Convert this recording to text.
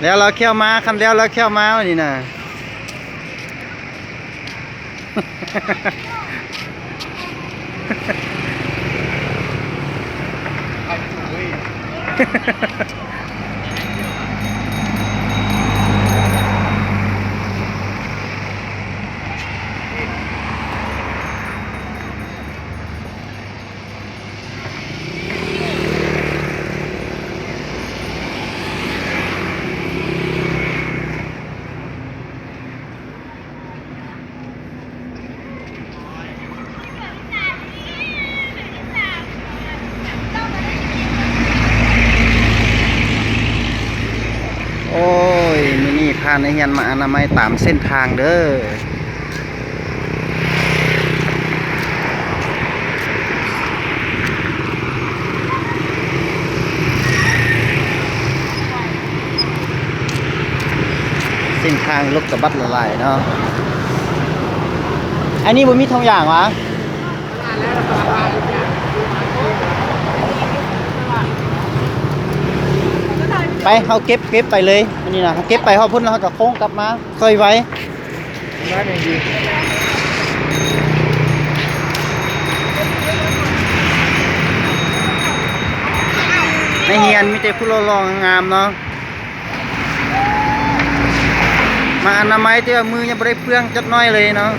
ແລ້ວລາວຂ້ຽວມາ ຄັນແລ້ວລາວຂ້ຽວມານີ້ນະ. ໂອ້ຍ ມື້ນີ້ພານັກຮຽນມາອະນາໄມຕາມເສັ້ນທາງເດີ້. ເສັ້ນທາງລົດກະບັດຫຼາຍໆເນາະ. ອັນນີ້ບໍ່ມີຖົງຢາງຫວາ? ໄປ ເຮົາເກັບ ເກັບໄປເລີຍ. ອັນນີ້ນະ ເຮົາເກັບໄປຮອດພຸ້ນແລ້ວເຮົາກະໂຄ້ງກັບມາ ຄ່ອຍໄວ. ໃນຮຽນມີແຕ່ຜູ້ຫຼໍ່ໆງາມໆເນາະ. ມາອະນາໄມແຕ່ວ່າມືຍັງບໍ່ໄດ້ເປື້ອນຈັກໜ້ອຍເລີຍເນາະ.